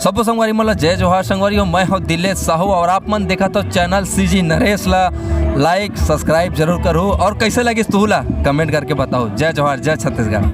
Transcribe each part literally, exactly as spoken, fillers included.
सबो संगवारी मन ला जय जोहार। संगवारी हो, मैं हूँ दिलेश साहू और आप मन देखत हो चैनल सीजी नरेश ला। लाइक सब्सक्राइब जरूर करो और कैसे लगिस तुहू ला कमेंट करके बताओ। जय जोहार, जय छत्तीसगढ़।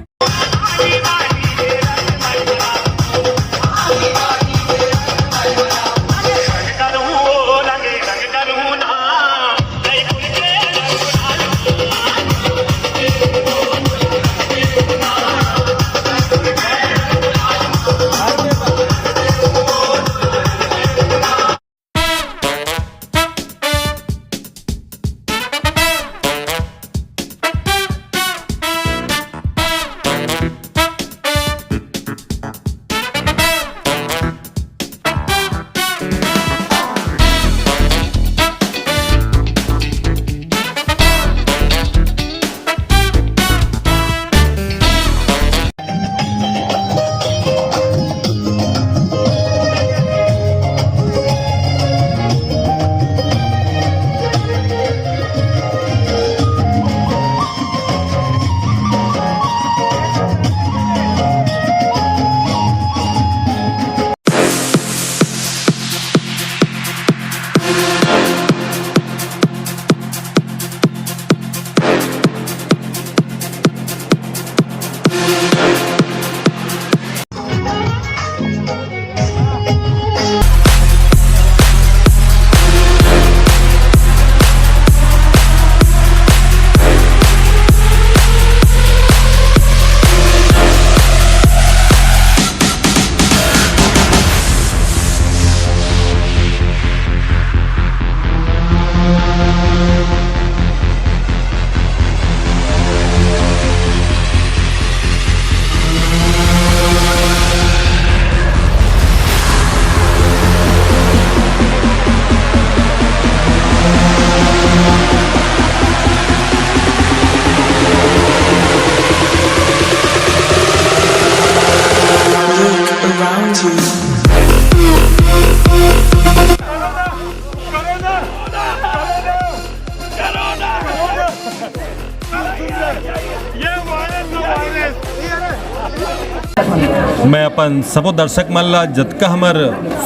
मैं अपन सबो दर्शक मन ला, जतका हमर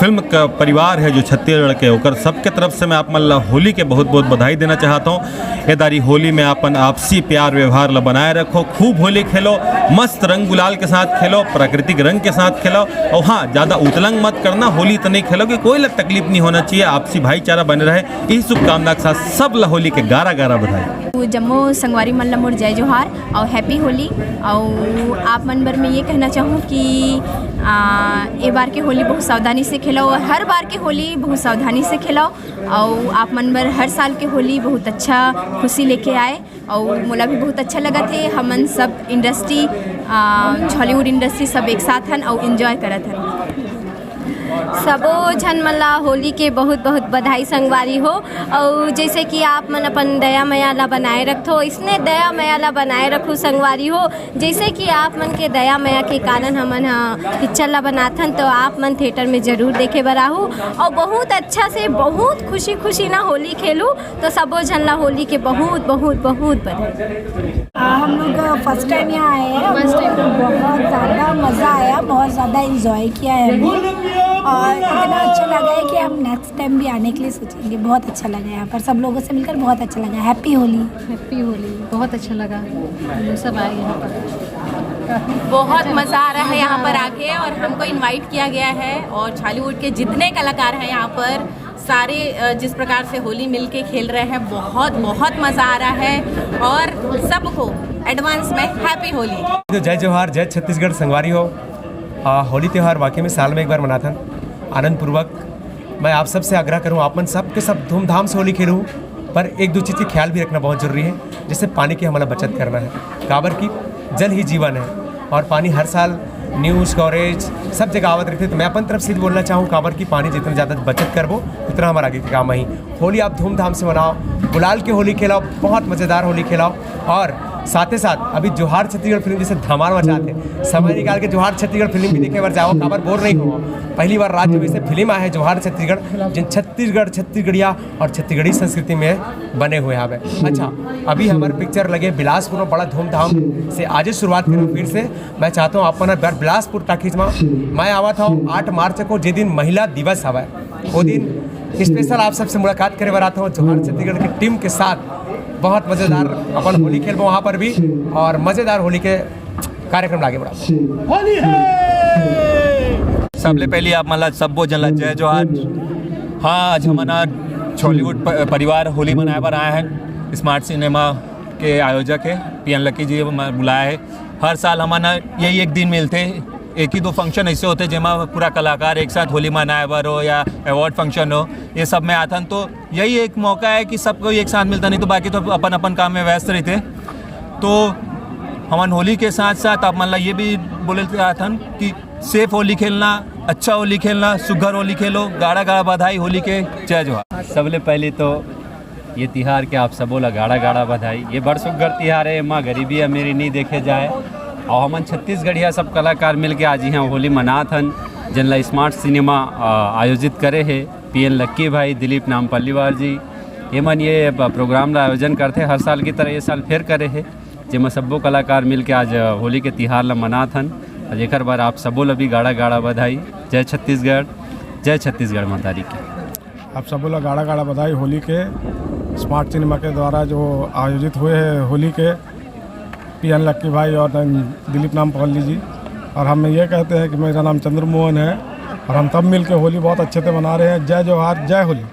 फिल्म का परिवार है जो छत्तीसगढ़ के, ओकर सबके तरफ से मैं आप मन ला होली के बहुत बहुत बधाई देना चाहत हूँ। ए दारी होली में अपन आपसी प्यार व्यवहार ला बनाए रखो, खूब होली खेलो, मस्त रंग गुलाल के साथ खेलो, प्राकृतिक रंग के साथ खेलो। और हाँ, ज़्यादा उतलंग मत करना, होली इतने खेलो कि कोई ला तकलीफ नहीं होना चाहिए, आपसी भाईचारा बने रहे। यही शुभकामना के साथ सब ला होली के गारा गारा बधाई। जम्मो संगवारी मन ला मोर जय जोहार और हैप्पी होली। और आप मन बर मैं ये कहना चाहूँ कि आ, ए बार के होली बहुत सावधानी से खेलो और हर बार के होली बहुत सावधानी से खेलो। और आप मन बर हर साल के होली बहुत अच्छा खुशी लेके आए और मोला भी बहुत अच्छा लगत हे। हमन सब इंडस्ट्री, आ, छॉलीवुड इंडस्ट्री सब एक साथ हन और एंजॉय करत हन। सबो झन मन ला होली के बहुत बहुत बधाई संगवारी हो। और जैसे कि आप मन अपन दया मया ला बनाए रखथो, इसने दया मया ला बनाए रखो संगवारी हो। जैसे कि आप मन के दया मया के कारण हमन ह पिक्चर ला बनाथन, तो आप मन थिएटर में जरूर देखे बर आहू और बहुत अच्छा से बहुत खुशी खुशी ना होली खेलू। तो सबो झन ला होली के बहुत बहुत बहुत बधाई। आ, हम लोग फर्स्ट टाइम यहाँ आए हैं, हम लोग को बहुत ज़्यादा मज़ा आया, बहुत ज़्यादा एंजॉय किया है हमने। और इतना अच्छा लगा है कि हम नेक्स्ट टाइम भी आने के लिए सोचेंगे। बहुत अच्छा लगा यहाँ पर, सब लोगों से मिलकर बहुत अच्छा लगा। हैप्पी होली। हैप्पी होली। बहुत अच्छा लगा, हम लोग सब आए यहाँ पर। बहुत मज़ा आ रहा है यहाँ पर आके और हमको इनवाइट किया गया है। और छॉलीवुड के जितने कलाकार हैं यहाँ पर, सारे, अ, जिस प्रकार से होली मिलके खेल रहे हैं, बहुत बहुत मज़ा आ रहा है। और सबको एडवांस में हैप्पी होली। तो जय जोहार, जय छत्तीसगढ़ संगवारी हो। आ, होली त्यौहार वाकई में साल में एक बार मनाथन, आनंदपूर्वक। मैं आप सबसे आग्रह करूँ, आप मन सबके सब धूमधाम से होली खेलू, पर एक दो चीज़ के ख्याल भी रखना बहुत जरूरी है, जैसे पानी की हमारा बचत करना है, काबर कि जल ही जीवन है। और पानी हर साल न्यूज़ कवरेज सब जगह आवत रहते, तो मैं अपन तरफ से भी बोलना चाहूँ, काबर कि पानी जितना ज़्यादा बचत करबो, उतना हमारा आगे के काम आही। होली आप धूमधाम से मनाओ, गुलाल के होली खेलाओ, बहुत मज़ेदार होली खेलाओ। और साथे साथ अभी जोहार छत्तीसगढ़ फिल्म जैसे धमाल मचात हे, समय निकाल के जोहार छत्तीसगढ़ फिल्म भी देखे बर जाओ, काबर बोर नहीं हो। पहली बार राज्य में से फिल्म आए है जोहार छत्तीसगढ़, जिन छत्तीसगढ़ छत्तीसगढ़िया और छत्तीसगढ़ी संस्कृति में बने हुए हवे। अच्छा, अभी हमारे पिक्चर लगे बिलासपुर में बड़ा धूमधाम से आज शुरुआत करें फिर से। मैं चाहता हूँ आप मन बर बिलासपुर टाकीज में मैं आवा था आठ मार्च को, जे दिन महिला दिवस हवे, वो दिन स्पेशल आप सबसे मुलाकात करे बर आता हूँ जोहार छत्तीसगढ़ की टीम के साथ। बहुत मजेदार अपन होली खेलबो वहाँ पर भी, और मजेदार होली के कार्यक्रम लागे बड़ा। होली है। सबले पहली आप मन ला सब्बो जन ला जय जोहार। हाँ, आज हमन ह छॉलीवुड प-, परिवार होली मनाए बर आए हैं। स्मार्ट सिनेमा के आयोजक है पी एन लक्की जी, हमें बुलाया है। हर साल हमन ह यही एक दिन मिलते, एक ही दो फंक्शन ऐसे होते जेमा पूरा कलाकार एक साथ होली मनाए बर हो या अवार्ड फंक्शन हो, ये सब में आथन। तो यही एक मौका है कि सब कोई एक साथ मिलता, नहीं तो बाकी तो अपन अपन काम में व्यस्त रहते। तो हमन होली के साथ साथ आप मन ला ये भी बोले चाहथन कि सेफ होली खेलना, अच्छा होली खेलना, सुघर होली खेलो। गाड़ा गाड़ा बधाई होली के। जय जोहार। सबले पहले तो ये तिहार के आप सबो ला गाड़ा गाड़ा बधाई। ये बड़ सुघर तिहार है, एमा गरीबी अमीरी नहीं देखे जाए। और हमन छत्तीसगढ़िया सब कलाकार मिलके आज यहाँ होली मनात हन, जिन ला स्मार्ट सिनेमा, अ, आयोजित करे है। पी एन लक्की भाई, दिलीप नामपल्लीवार जी, ये मन ये प-, प्रोग्राम ला आयोजन करथे हर साल की तरह, ये साल फिर करे हे, जेमा सब्बो कलाकार मिलके आज होली के तिहार ला मनात हन। और एकर बर आप सबो ला भी गाड़ा गाड़ा बधाई। जय छत्तीसगढ़, जय छत्तीसगढ़ महतारी की। आप सबो ला गाड़ा गाड़ा बधाई होली के। स्मार्ट सिनेमा के द्वारा जो आयोजित हुए हैं होली के, पी एन लक्की भाई और दिलीप नामपल्ली जी, और हम ये कहते हैं कि मेरा नाम चंद्रमोहन है और हम सब मिलके होली बहुत अच्छे से मना रहे हैं। जय जोहार, जय होली।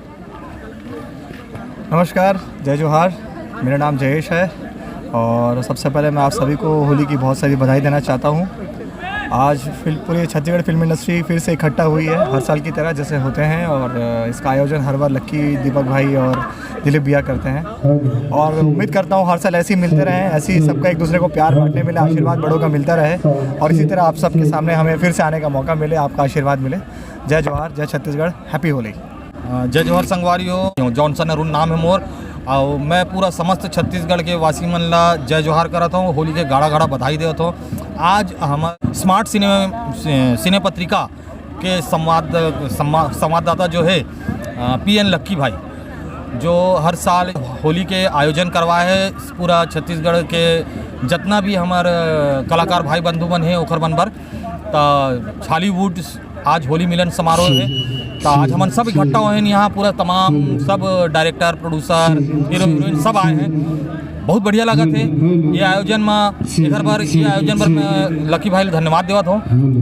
नमस्कार, जय जोहार। मेरा नाम जयेश है और सबसे पहले मैं आप सभी को होली की बहुत सारी बधाई देना चाहता हूँ। आज फिल-, पूरी छत्तीसगढ़ फिल्म इंडस्ट्री फिर से इकट्ठा हुई है, हर साल की तरह जैसे होते हैं, और, अ, इसका आयोजन हर बार लक्की, दीपक भाई और दिलीप भैया करते हैं। और उम्मीद करता हूँ हर साल ऐसे ही मिलते रहें, ऐसे ही सबका एक दूसरे को प्यार बांटने मिले, आशीर्वाद बड़ों का मिलता रहे, और इसी तरह आप सबके सामने हमें फिर से आने का मौका मिले, आपका आशीर्वाद मिले। जय जोहार, जय छत्तीसगढ़, हैप्पी होली। अ, जय जोहार संगवारी हो, जॉनसन अरुण नाम है मोर, और मैं पूरा समस्त छत्तीसगढ़ के वासी मन ला जय जोहार करत हूँ, होली के गाड़ा गाड़ा बधाई देवत हूँ। आज हम स्मार्ट सिने, सिने पत्रिका के संवाद, संवा-, संवाददाता जो है, अ, पी एन लक्की भाई, जो हर साल होली के आयोजन करवाए है पूरा छत्तीसगढ़ के जितना भी हमार, अ, कलाकार भाई बंधु मन हैं ओकर मन बर, त छॉलीवुड आज होली मिलन समारोह है, त आज हमन सब इकट्ठा हुए हैं यहाँ, पूरा तमाम सब डायरेक्टर, प्रोड्यूसर, हीरो हीरोइन सब आए हैं। बहुत बढ़िया लागत हे ये आयोजन म, एकर बर, ये आयोजन बर मैं लकी भाई ल धन्यवाद देवत हूँ।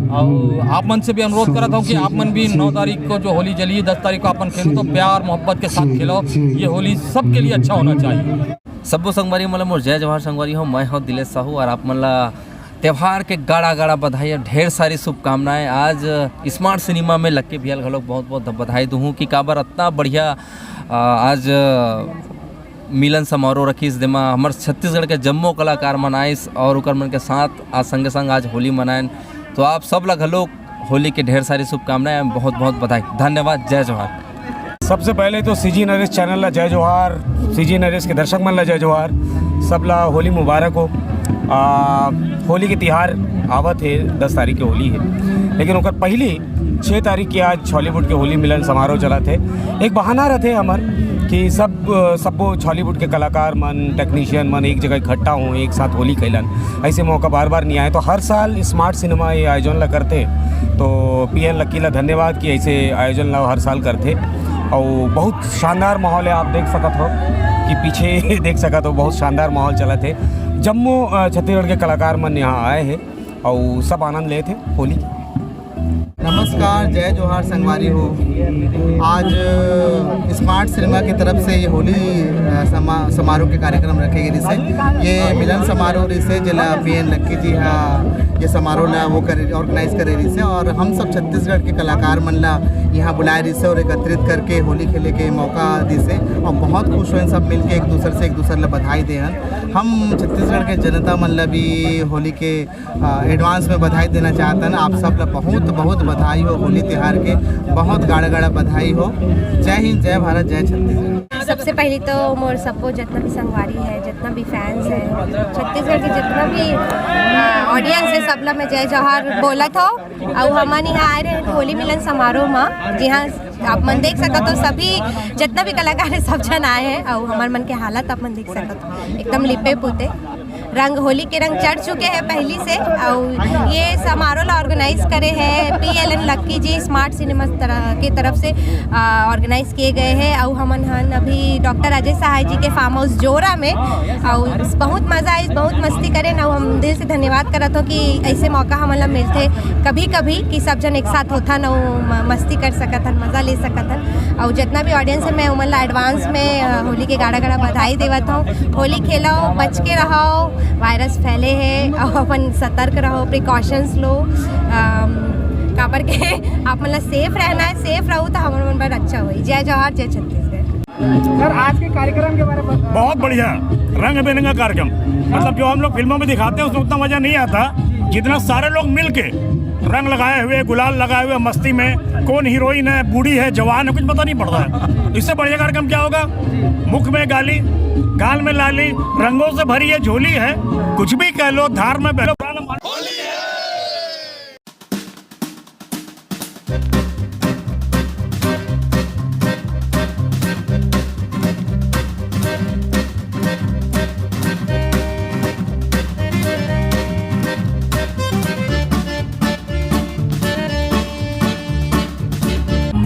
और आप मन से भी अनुरोध करत हूँ कि आप मन भी नौ तारीख को जो होली जली, दस तारीख को आप मन खेलो तो प्यार मोहब्बत के साथ खेलो। ये होली सबके लिए अच्छा होना चाहिए। सब्बो संगवारी मन ल मोर जय जोहार संगवारी हो, मैं हूँ दिलेश साहू और आप मन ला त्योहार के गाड़ा गाड़ा बधाई और ढेर सारी शुभकामनाएं। आज स्मार्ट सिनेमा में लक्की भैया ल घलोक बहुत बहुत बधाई दूहूँ कि काबर अतना बढ़िया, आ, आज मिलन समारोह रखिस, जेमा हमर छत्तीसगढ़ के जम्मो कलाकार मन आइस और ओकर मन के साथ आज संगे संग आज होली मनायन। तो आप सब ला घलोक होली के ढेर सारी शुभकामनाएं, बहुत बहुत बधाई, धन्यवाद, जय जोहार। सबसे पहले तो सीजी नरेश चैनल ला जय जोहार, सीजी नरेश के दर्शक मन ला जय जोहार, सब ला होली मुबारक हो। आ, होली के तिहार आवत हे, दस तारीख के होली है, लेकिन ओकर पहली छः तारीख के आज छॉलीवुड के होली मिलन समारोह चलत हे। एक बहाना रहते हमर कि सब, सब्बो छॉलीवुड के कलाकार मन, टेक्नीशियन मन एक जगह इकट्ठा हों, एक साथ होली खेलन। ऐसे मौका बार बार नहीं आए, तो हर साल स्मार्ट सिनेमा ये आयोजन ला करथे। तो पी एन लक्की ला धन्यवाद कि ऐसे आयोजन ला हर साल करथे। और बहुत शानदार माहौल है, आप देख सकत हो कि पीछे देख सकत हो, बहुत शानदार माहौल चलत हे। जम्मो, अ, छत्तीसगढ़ के कलाकार मन यहाँ आए हैं और सब आनंद लेत हे होली। नमस्कार, जय जोहार संगवारी हो। आज, अ, स्मार्ट सिनेमा की तरफ से ये होली, अ, समा-, समारोह के कार्यक्रम रखे गए, जिसे ये मिलन समारोह रिसे, जेला पी एन लक्की जी हा ये समारोह ला वो करे, ऑर्गेनाइज करे रिसे, और हम सब छत्तीसगढ़ के कलाकार मन ला यहाँ बुलाए रिसे और एकत्रित करके होली खेले के मौका दिसे, और बहुत खुश होएन सब मिलके एक दूसर से, एक दूसर ला बधाई देहन। हम छत्तीसगढ़ के जनता मन ला भी होली के, अ, एडवांस में बधाई देना चाहतन। आप सब ला बहुत, बहुत बधाई हो होली तिहार के, बहुत गाड़ा गाड़ा बधाई हो। जय हिंद, जय भारत, जय छत्तीसगढ़। सबसे पहली तो मोर सबको जितना भी संगवारी है, जितना भी फैंस है, छत्तीसगढ़ के जितना भी ऑडियंस है, सबला मैं जय जोहार बोलत हूँ। और हमन यहाँ आए रहे होली मिलन समारोह में, जी हाँ, आप मन देख सकत हो सभी जितना भी कलाकार है, सब जन आए हैं। और हमार मन के हालत आप मन देख सकत हो, एकदम लिपे पुते। रंग, होली के रंग चढ़ चुके हैं पहली से। और ये समारोह ला ऑर्गेनाइज करे हैं पी एल एन लक्की जी, स्मार्ट सिनेमा तरह के तरफ से ऑर्गेनाइज किए गए हैं। और हमन हन अभी डॉक्टर अजय सहाय जी के फार्म हाउस जोरा में, और बहुत मजा आइस, बहुत मस्ती करेन। और हम दिल से धन्यवाद करत हो कि ऐसे मौका हमन ला मिलथे कभी कभी, कि सब जन एक साथ होथन और म- मस्ती कर सकत हन, मजा ले सकत हन। और जितना भी ऑडियंस है, मैं उमन ला एडवांस में अ, होली के गाड़ा गाड़ा बधाई देवत हूँ। होली खेलो, बच के रहो, वायरस फैले है, और अपन सतर्क रहो, प्रिकॉशंस लो। अम, काबर के आप मन ला सेफ रहना है, सेफ रहो तो हमर मन बर अच्छा होई। जय जोहार, जय छत्तीसगढ़। सर, आज के कार्यक्रम के बारे में बता- बहुत बढ़िया, रंग बिरंगा कार्यक्रम। मतलब, जो हम लोग फिल्मों में दिखाते हैं, उसमें उतना मजा नहीं आता, जितना सारे लोग मिलके रंग लगाए हुए, गुलाल लगाए हुए, मस्ती में, कौन हीरोइन है, बूढ़ी है, जवान है, कुछ पता नहीं पड़ता है। इससे बढ़िया कार्यक्रम क्या होगा? मुख में गाली, गाल में लाली, रंगों से भरी ये झोली है, कुछ भी कह लो, धार में बह लो।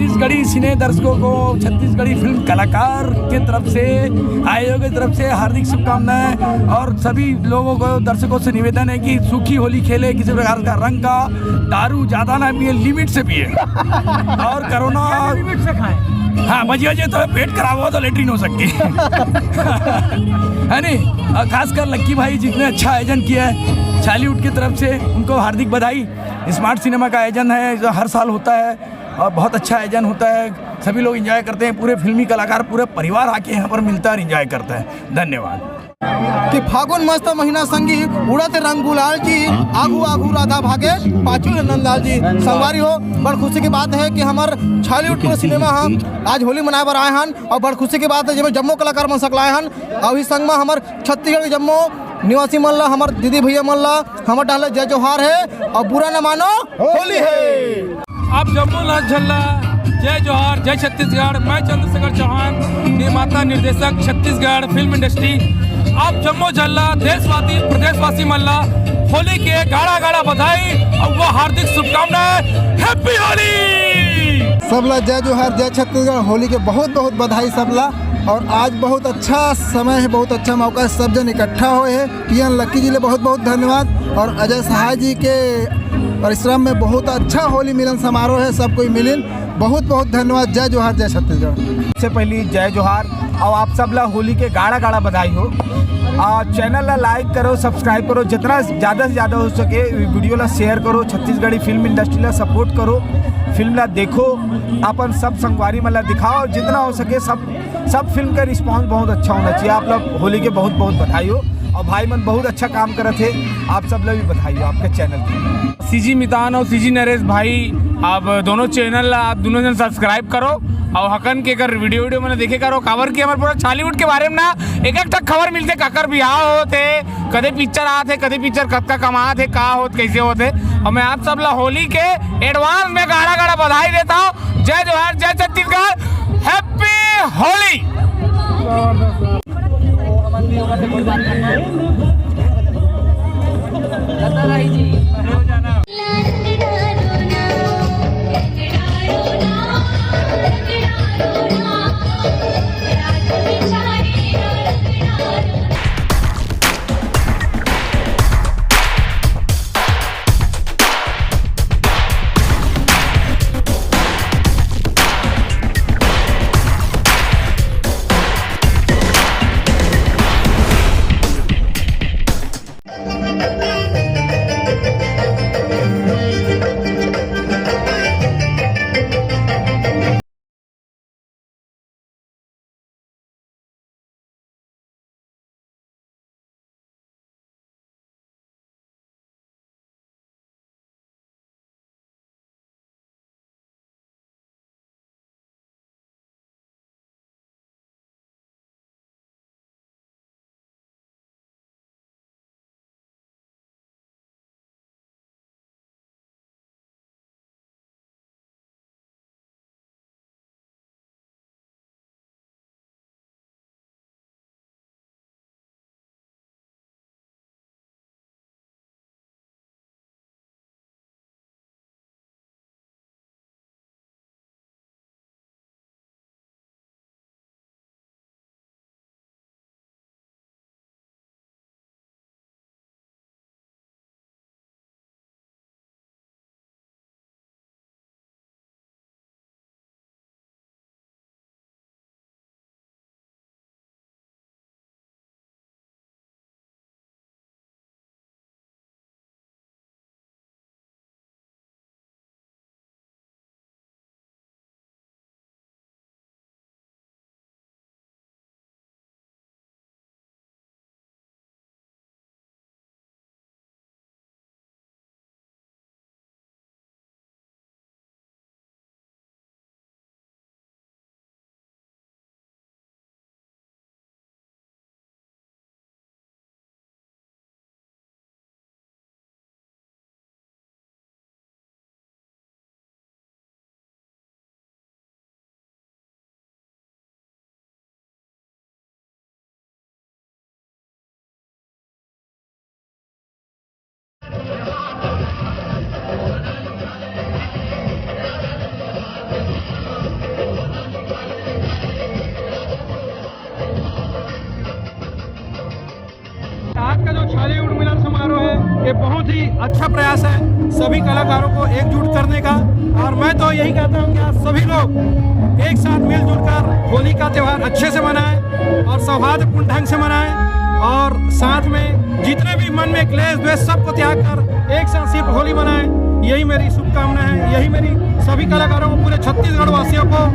छत्तीसगढ़ी सिने दर्शकों को, छत्तीसगढ़ी फिल्म कलाकार के तरफ से, आयोजक की तरफ से हार्दिक शुभकामनाएं। और सभी लोगों को, दर्शकों से निवेदन है कि सूखी होली खेले, किसी प्रकार का रंग का, दारू ज्यादा ना पिए, लिमिट से पिए। और कोरोना लिमिट से खाएं। हाँ, मजी वजी तो पेट खराब हो तो लेटरिन हो सकती है। है नहीं? और खासकर लक्की भाई जितने अच्छा आयोजन किया है छॉलीवुड की तरफ से, उनको हार्दिक बधाई। स्मार्ट सिनेमा का आयोजन है, जो हर साल होता है और बहुत अच्छा आयोजन होता है। सभी लोग एंजॉय करते हैं, पूरे फिल्मी कलाकार, पूरे परिवार आके यहाँ पर मिलता है और एंजॉय करता है। धन्यवाद। कि फागुन मस्त महीना संगी, उड़त रंग गुलाल जी, आगू आगू राधा भागे, पाछू हे नंदलाल जी। संगवारी हो, बड़ खुशी की बात है कि हमर छॉलीवुड पूरा सिनेमा ह आज होली मनाए बर आए हन, और बड़ खुशी की बात है जेमे जम्मो कलाकार मन सकलाए हन। अभी संग में हमर छत्तीसगढ़ के जम्मो निवासी मन ला, हमर दीदी भैया मन ला हमर डाले जय जोहार है, और बुरा न मानो, होली है। आप जम्मो ला झल्ला, जय जोहार, जय छत्तीसगढ़। मैं चंद्रशेखर चौहान, निर्माता निर्देशक छत्तीसगढ़ फिल्म इंडस्ट्री। आप जम्मो झल्ला देशवासी प्रदेशवासी मन ला होली के गाड़ा गाड़ा बधाई और वो हार्दिक शुभकामनाएं। हैप्पी होली। सबला जय जोहार, जय छत्तीसगढ़। होली के बहुत बहुत बधाई सबला। और आज बहुत अच्छा समय है, बहुत अच्छा मौका है, सब जन इकट्ठा होए है। पी एन लक्की जी ले बहुत बहुत धन्यवाद और अजय सहाय जी के परिश्रम में बहुत अच्छा होली मिलन समारोह है, सब कोई मिलिन। बहुत बहुत धन्यवाद। जय जोहार, जय छत्तीसगढ़। सबसे पहली जय जोहार और आप सब ला होली के गाड़ा गाड़ा बधाई हो। आ, चैनल ला लाइक करो, सब्सक्राइब करो, जितना ज़्यादा से ज़्यादा हो सके वीडियो ला शेयर करो, छत्तीसगढ़ी फिल्म इंडस्ट्री ला सपोर्ट करो, फिल्म ला देखो, अपन सब संगवारी मन ला दिखाओ, जितना हो सके सब सब फिल्म का रिस्पांस बहुत अच्छा होना चाहिए। आप लोग होली के बहुत बहुत बधाई हो और भाई मन बहुत अच्छा काम करत है, आप सब लोग भी बधाई हो आपके चैनल के। सीजी मितान और सीजी नरेश भाई, आप दोनों चैनल ला आप दोनों जन सब्सक्राइब करो और हकन के कर वीडियो वीडियो मन देखे करो, काबर कि हमर पूरा छॉलीवुड के बारे में ना एक एक ठक खबर मिलते, काकर बिहाव होते, कदे पिक्चर आत है, कदे पिक्चर कतका कमात है, का होत, कैसे होत है। और मैं आप सब ला होली के एडवांस में गाड़ा गाड़ा बधाई देता हूँ। जय जोहार, जय छत्तीसगढ़, हैप्पी होली। अच्छा प्रयास है सभी कलाकारों को एकजुट करने का। और मैं तो यही कहता हूँ कि आप सभी लोग एक साथ मिलजुल कर होली का त्यौहार अच्छे से मनाएं और सौहार्दपूर्ण ढंग से मनाएं, और साथ में जितने भी मन में क्लेश द्वेष, सबको त्याग कर एक साथ सिर्फ होली मनाएं। यही मेरी शुभकामना है, यही मेरी सभी कलाकारों को पूरे छत्तीसगढ़ वासियों को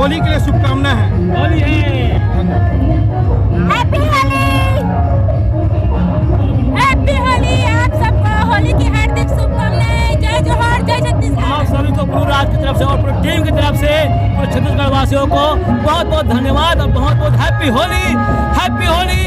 होली के लिए शुभकामना है। होली है। Happy Holi, Happy Holi। आप सबको होली की हार्दिक शुभकामनाएं। जय जोहार, जय छत्तीसगढ़। आप सभी को पूरे राज की तरफ से और पूरी टीम की तरफ से पूरे छत्तीसगढ़ वासियों को बहुत बहुत धन्यवाद और बहुत बहुत Happy Holi, Happy Holi।